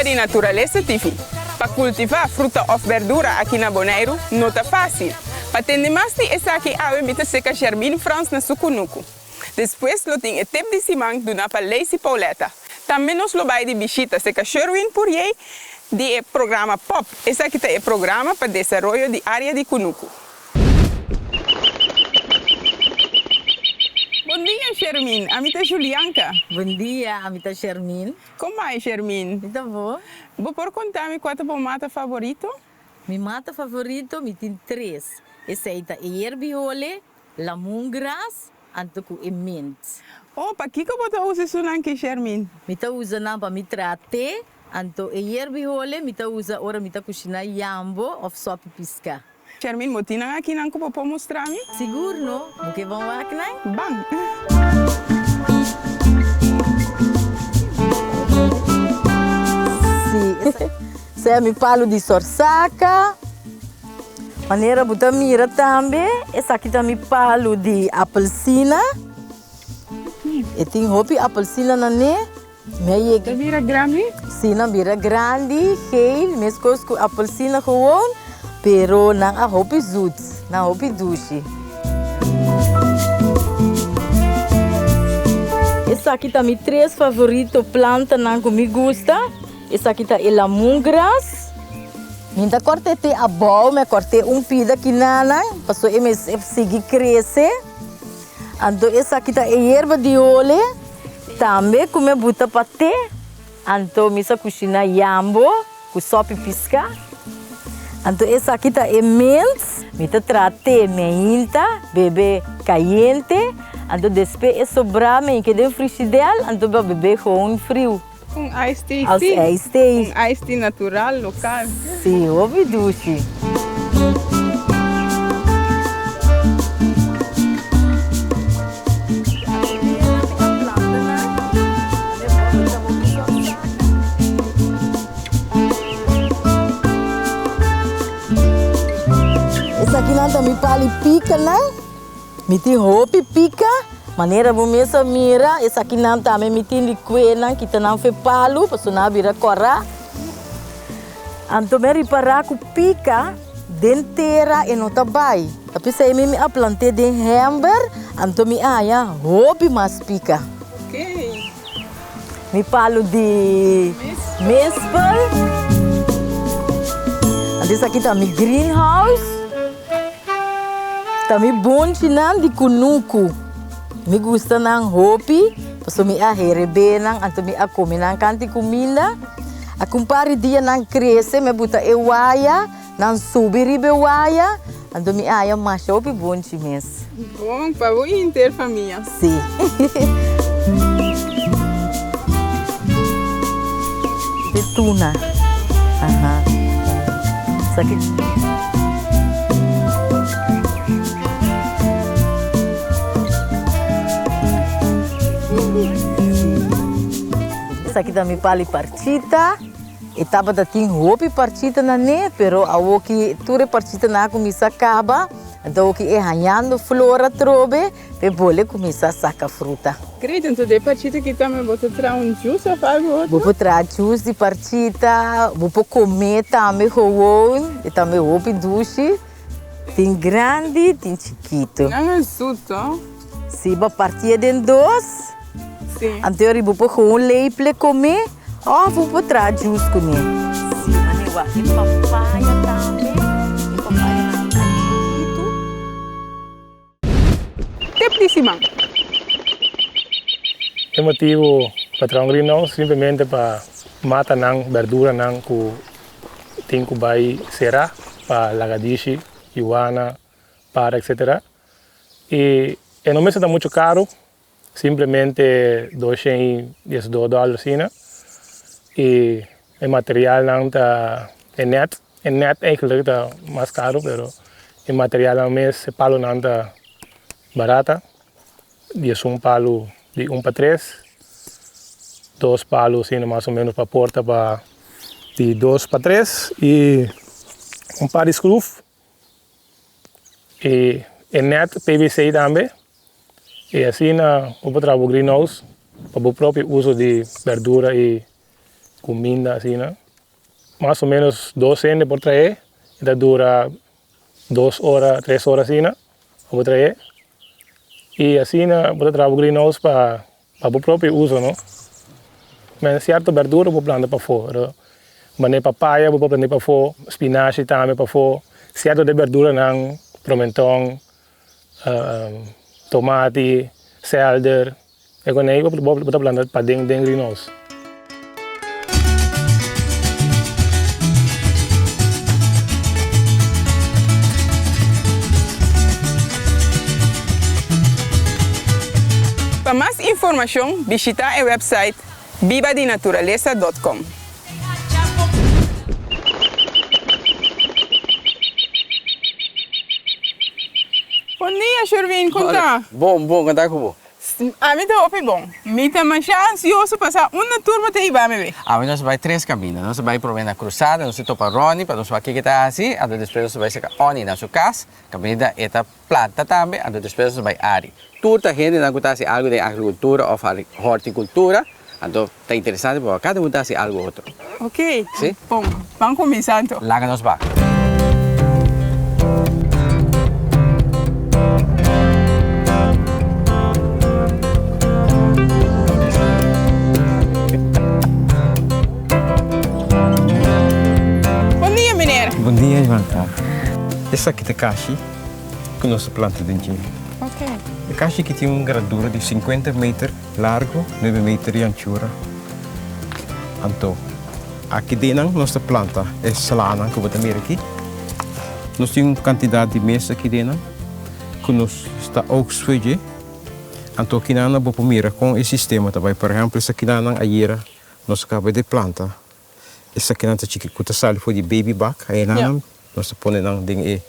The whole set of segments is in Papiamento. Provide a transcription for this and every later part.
di Naturalesa TV. Pa kultivá fruta òf bèrdura aki na Boneiru no ta fásil. Pa tende mas di esaki awe mi ta seka Shermin Frans na su kunuku. Despues lo tin e tip di siman duná pa Lacey Pauletta. Tambe nos lo bai di bishita seka Sherwin Pourier di e programa pop. Esaki ta e programa pa desaroyo di área di kunuku. Bon dia Shermin, ami ta Julianka. Bon dia, ami ta Shermin. Kon bai Shermin? Mi ta bo. Bo por konta mi kua ta bo mata favorito? Mi mata favorito mi tin tres. Esei ta e yerbihole, lamungras anto ku e mint. Oh, pakiko bo ta usa esunnan ki Shermin? Mi ta usa nan pa mi traha te, anto e yerbihole mi ta usa ora mi ta kushina yambo òf sòpi piská. Shermin, bo tin nan akinan ku bo por mustra mi? Sigur no, bo ke ban wak nan? Ban! Si, esei mi palu di sorsaka. Manera bo ta mira tambe, esaki ta mi palu di apelsina. E tin hopi apelsina na ne. Mi a yega. Ta bira grandi? Si, nan bira grandi, geel, meskos ku apelsina gewoon, pero nan a hopi zoet, nan hopi dushi. Esaki ta mi tres favorito plantanan ku mi gusta. Esaki ta e lamungras. Mi ta kòrt'é te abou, mi a kòrt'é un pida kinanan, pasobra e mester sigui krese. Anto esaki ta e yerba di hole, tambe ku mi a buta pa te. Anto mi sa kushiná yambo ku sòpi piská. Anto esaki ta e mint. Mi ta traha te meinta, bebe kayente. Anto despues e sobrá mi hinka den frishidèl, anto mi a bebe gewoon friu. Un iced tea, sí. Als iced tea. Un iced tea natural, local. Sí, hopi dushi. Esakinan ta mi pali pikanan. Mi tin hopi pika, manera bo mes a mira, esakinan tambe mi tin di kuenan, kita nan fe palu, pasobra nan a bira kòrá. Anto mi a ripará ku pika den tera e no ta bai. Ta p'esei mi mi a plant'é den hèmber, anto mi a haña hopi mas pika. Mi palu di mespel. Anto esaki ta mi greenhouse. Ta mi bonchinan di kunuku. Mi gusta nan hopi, pasobra mi a herebé nan, anto mi a kome nan kanti kuminda. A ku un par di dia nan krese, mi a buta e waya, nan subi riba e waya, anto mi a haña masha hopi bonchi mes. Bon pa bo henter famia. Sí. De tuna. Aha. Esaki. Esaki ta mi pali parchita. E tabata tin hopi parchita na ne, pero awoki tur e parchitanan a kuminsá kaba. Anto awoki e hañando flor atrobe. P'e bole kuminsá saka fruta. Great, anto di e parchita ki tambe bo ta traha un juice of algo otro? Bo por traha juice di parchita, bo por come tambe gewoon, e tambe hopi dushi. Tin grandi, tin chikitu. Nan a zoet to? Si, bo partié den dos. Si. Anto yori bo por gewoon lepel'e come of bo por traha juice kuné. Si, mane wak e papaya tambe, e papaya nan ta chikitu. Tip di siman. E motibu pa traha un greenhouse simplemente pa matanan, berduranan ku tin ku bai será pa lagadishi, yuana, para etcetera. I e no mester ta muchu karu, simplemente doshen i diesdos dòler asina. I e materialnan ta e nèt. E net eigenlijk ta mas caro pero e materialnan mes e palonan ta barata. Di esun palo di un pa tres, dos palo asina mas o menos pa porta pa di dos pa tres y un par di scruf y e net PVC tambe y asina bo por traha bo greenhouse pa bo propio uso di berdura y. kuminda asina. Mas o menos dos hende por trae, e ta dura dos ora, tres ora asina pa bo trae. I asina bo ta traha bo greenhouse pa pa bo propio uso no. Men sierto berdura bo planta pafó, pero manera papaya bo por planta pafó, spinashi tambe pafó, sierto de berduranan, promenton, tomati, selder, e con ei bo ta planta paden den greenhouse. Pa mas informashon bishita e website bibadinaturalesa dot com. Bon dia Sherwin, kon ta? Bon, bon, kon ta ku bo? Ami ta hopi bon. Mi ta masha ansioso pa sa unda tur bo ta hiba mi be. Ami nos a bai tres kaminda. Nos a bai prome na Cruzada, nos a topa Ronnie pa nos wak kiko e ta hasi, anto despues nos a bai saka Onnie na su kas, kaminda e ta planta tambe, anto despues nos a bai Ari. Tur ta hendenan ku ta hasi algu den agrikultura òf hortikultura, anto ta interesante pasobra kada un ta hasi algu otro. Ok, bon, ban kuminsá anto. Laga nos ba. Bon dia, meneer. Bon dia, Jovanka. Esaki ta kashi ku nos ta planta den dje. E kashi aki tin un gradura di sinkuenta meter largu, nuebe meter di anchura. Anto, aki den nan nos ta planta e slanan ku bo ta mira aki. Nos tin un kantidat di mes aki den nan ku nos ta oogst for dje. Anto akinan bo por mira kon e sistema ta bai. Por ehèmpel, esakinan ayera nos a kaba di planta. Esakinan ta chiki ku ta sali for di baby bak. Ayenan nos ta pone nan den e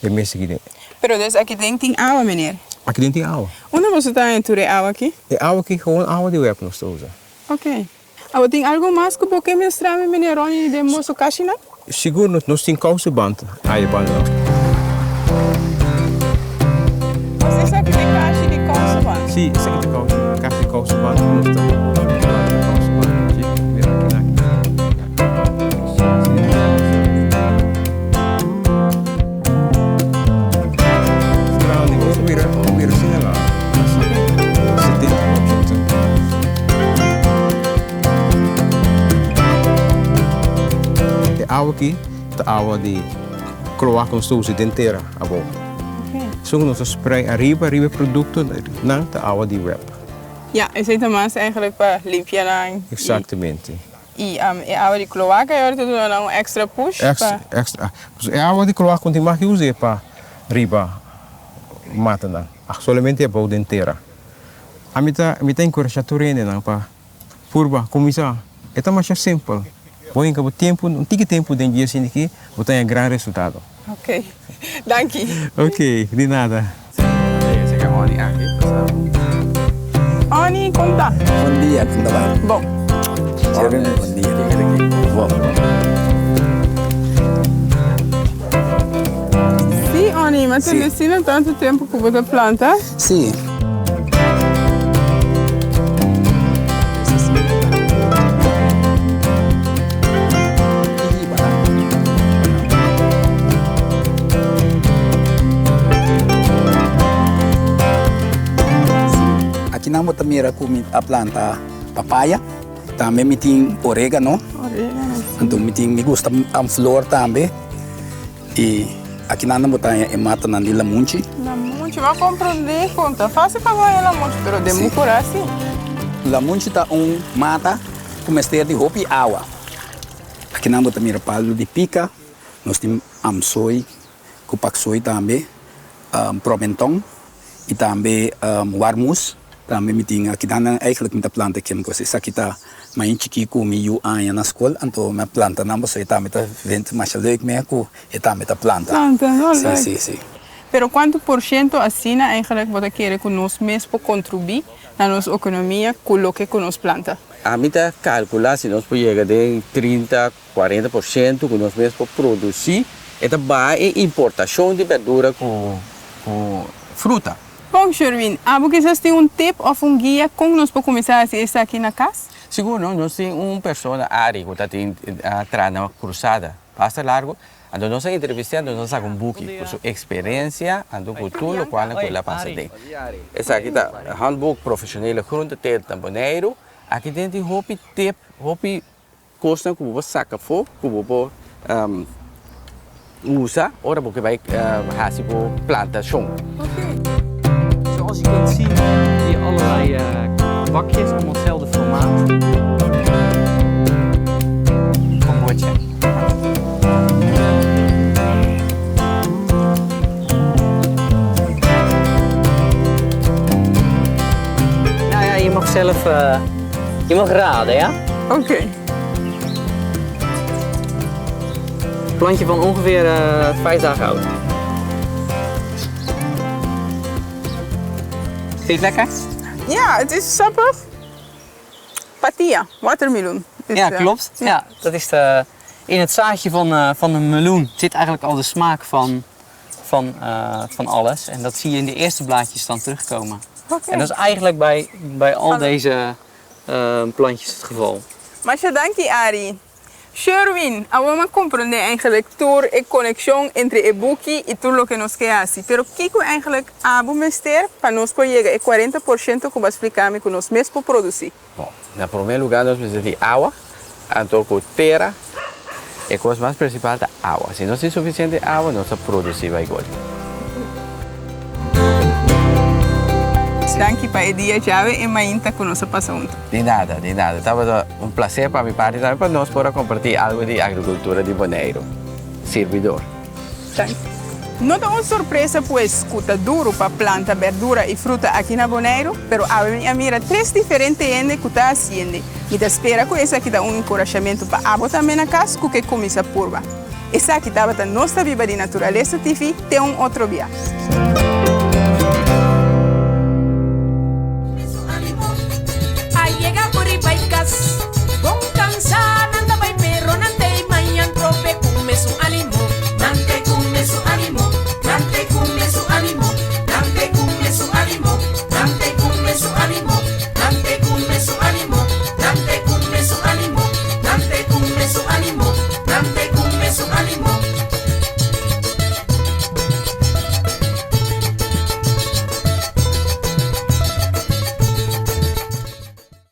mes aki den. Pero dus aki den tin awa, meneer? Aki den tin awa. Unda boso ta haña tur e awa aki? E awa aki gewoon awa di web nos ta usa. Ok. Awa tin algu mas ku bo ke mustra mi, meneer Ronnie, den boso kashinan? Sigur, nos tin kouseband aya banda nan. Pues esaki ta e kashi di kouseband? Si, esaki ta kashi di kouseband ku nos ta planta kouseband. Si, mira aki nan. Grandi, bo mira, bo mira asina la. 70, 80. E awa aki ta awa di kloak ku nos ta usa den tera abou. Esun ku nos ta spray ariba riba e produkto nan ta awa di web. Ya, esei ta mas eigenlijk pa limpia nan. Exactamente. I e awa di kloak ayora ta duna nan un extra push pa. Extra, extra. E awa di kloak ku tin mas ke usa pa riba matanan. Solamente abou den tera. Ami ta mi ta enkurashá tur hendenan pa purba kuminsá. E ta masha simpel. Bo hinka bo tempu, un tiki tempu den dia asina aki, bo ta haña gran resultado. Ok. Danki. Ok, di nada. Oni, kon ta? Bon dia, kon ta bai? Bon. Bon dia. Bon. Sí, Oni, ma tende asina tantu tempu ku bo ta planta? Sí. Akinan bo ta mira ku mi a planta papaya, tambe mi tin oregano, anto mi tin mi gusta flor tambe. I akinan nan bo ta haña e matanan di lamunchi. Lamunchi, bo a komprondé kon ta fásil pa bo haña lamunchi, pero den bo kura sí. Lamunchi ta un mata ku mester di hopi awa. Akinan bo ta mira palu di pika, nos tin amsoi ku paksoi tambe, promenton i tambe warmus. Tambe mi tin akinan nan eigenlijk mi ta planta kem kos. Esaki ta main chikí ku mi yu aña na skol, anto mi a planta nan pasobra e tambe ta vindt masha leuk mea ku e tambe ta planta. Planta, no Si, leuk. si, si. Pero kuantu por shento asina eigenlijk bo ta kere ku nos mes por kontribuí na nos ekonomia ku loke ku nos planta? Ami ta kalkulá si nos por yega den 30, 40% ku nos mes por produsí, e ta baha e importashon di berdura ku fruta. Bon, Sherwin, abo kisas tin un tip òf un guia kon nos por kuminsá hasi esaki na kas? Sigur no, nos tin un persona Ari ku ta tin a traha na Krusada basta largu, anto nos a entrevist'é anto nos a saka un buki ku su eksperensia anto ku tur lokualnan ku el a pasa den. Esaki ta Handboek Profesionele Groenteteelt na Boneiru. Aki den tin hopi tip, hopi kosnan ku bo por saka afó ku bo por usa ora bo ke bai hasi bo plantashon. Zoals je kunt zien hier allerlei bakjes, allemaal hetzelfde formaat. Van bordje. Nou ja, je mag zelf, je mag raden, ja? Oké. Plantje van ongeveer 5 dagen oud. Vind je het lekker? Ja, het is sappig. Patia, watermeloen. Ja, klopt. Ja, dat is de, in het zaadje van, van de meloen zit eigenlijk al de smaak van, van, van alles. En dat zie je in de eerste blaadjes dan terugkomen. Oké. En dat is eigenlijk bij, bij al deze plantjes het geval. Masha danki Ari. Sherwin, awor mi a komprondé eigenlijk tur e konekshon entre e buki i tur loke nos ke hasi. Pero kiko eigenlijk abo mester pa nos por yega e kuarenta por shento ku bo a splika mi ku nos mes por produsí? Bon, na promé lugá nos mester di awa, anto ku tera. E kos mas prinsipal ta awa. Si nos tin sufisiente awa, nos ta produsí baigol. Danki pa e dia djawe e mainta ku nos a pasa huntu. Di nada, di nada. Tabata un plaser pa mi parti tambe pa nos por a kompartí algu di agrikultura di Boneiru. Sirbidor. Danki. No ta un sorpresa pues ku ta duru pa planta berdura i fruta aki na Boneiru, pero awe mi a mira tres diferente hende ku ta hasiende. Mi ta spera ku esaki ta un enkurashamentu pa abo tambe na kas ku ke kuminsá purba. Esaki tabata Nos Ta Biba di Naturalesa TV te un otro bia.